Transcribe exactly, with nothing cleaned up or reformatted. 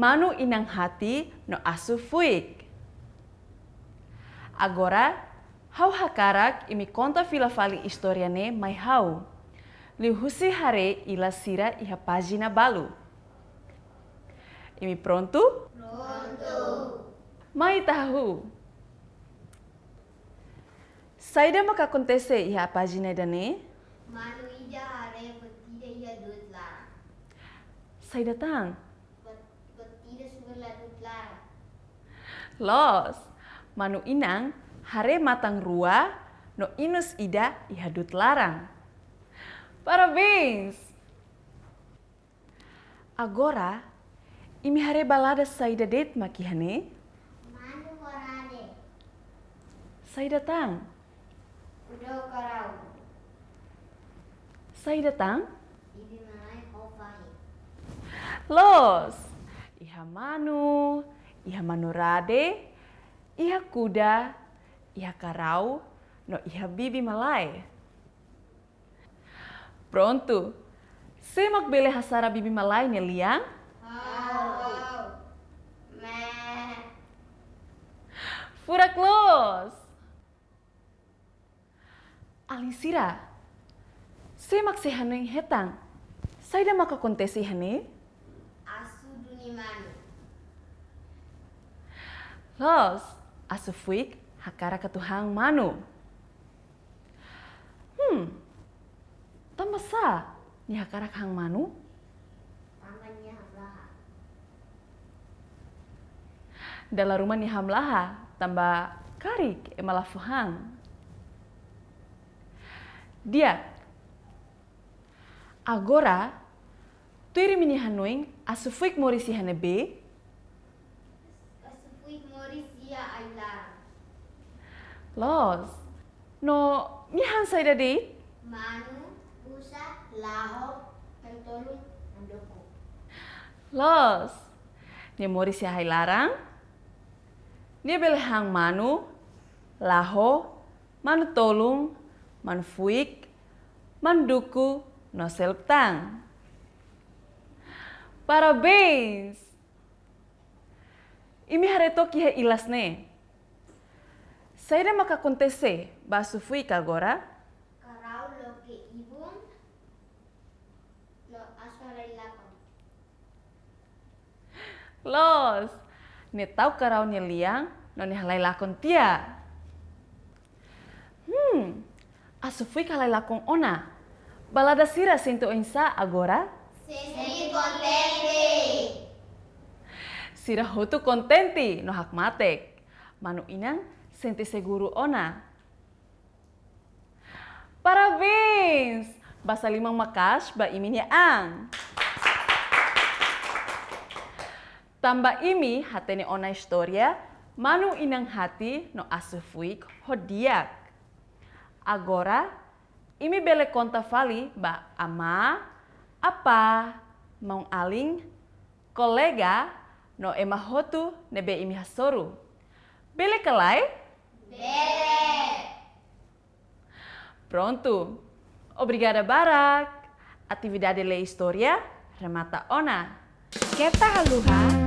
Manu Inan Hati no Asu Fuik. Agora, ha'u hakarak imi konta fila fali istória ne'e mai ha'u. Liuhusi haree ilas sira iha pájina balu. Imi prontu? Prontu. Mai ita hahú. Saida maka akontese iha pájina ida-ne'e? Manu ida haree buat ida iha du'ut laran. Saida tan? Buat, buat ida suber la du'ut laran. Loos, Manu Inan haree matan rua no inus ida iha du'ut laran. Parabéns! Agora, imi haree balada saida de'it mak iha ne'e? Manu ho rade. Saida tan? Kuda ho karau. Saida tan? Bibi-malae ho fahi. Loos, iha manu, iha manu rade, iha kuda, iha karau, no iha bibi-malae. Prontu. Sé mak bele hasara bibi-malae nia lian? Ha'u. Mé. Furak loos. Alin sira, sé mak sei hanoin hetan? Saida maka akontese iha ne'e? Asu duni manu. Loos, Asu Fuik hakarak atu han manu. Hmm, tanba sá nia hakarak han manu? Tanba nia hamlaha. Dala ruma nia hamlaha, tanba karik ema la fó han. Di'ak. Agora, tuir imi-nia hanoin, Asu Fuik moris iha ne'ebé? Asu Fuik moris iha ai-laran. Loos. No nia han saida de'it? Manu, pusa, laho, manu-tolun, manu-duku. Loos. Nia moris iha ai-laran. Nia bele han manu, laho, manu-tolun, manu-fuik, manu-duku, no seluk tan. Parabéns! Imi haree took iha ilas ne'e. Saida maka akontese ba Asu Fuik agora? Karau loke ibun no asu halai lakon. Loos, nia tau karau nia lian, no nia halai lakon tiha. Hmm, Asu Fuik halai lakon ona. Balada sira sente oinsá agora? Sente kontente. Sira hotu kontente no hakmatek. Manu Inan sente seguru ona. Parabéns! Basa liman maka'as ba imi-nia an. Tanba imi hatene ona istória Manu Inan Hati no Asu Fuik ho di'ak. Agora, imi bele konta fali ba amá, apá, maun-alin, kolega, no ema hotu ne'ebé imi hasoru. Bele ka lae? Bele! Prontu. Obrigada barak. Atividade lee istória remata ona. Keta haluha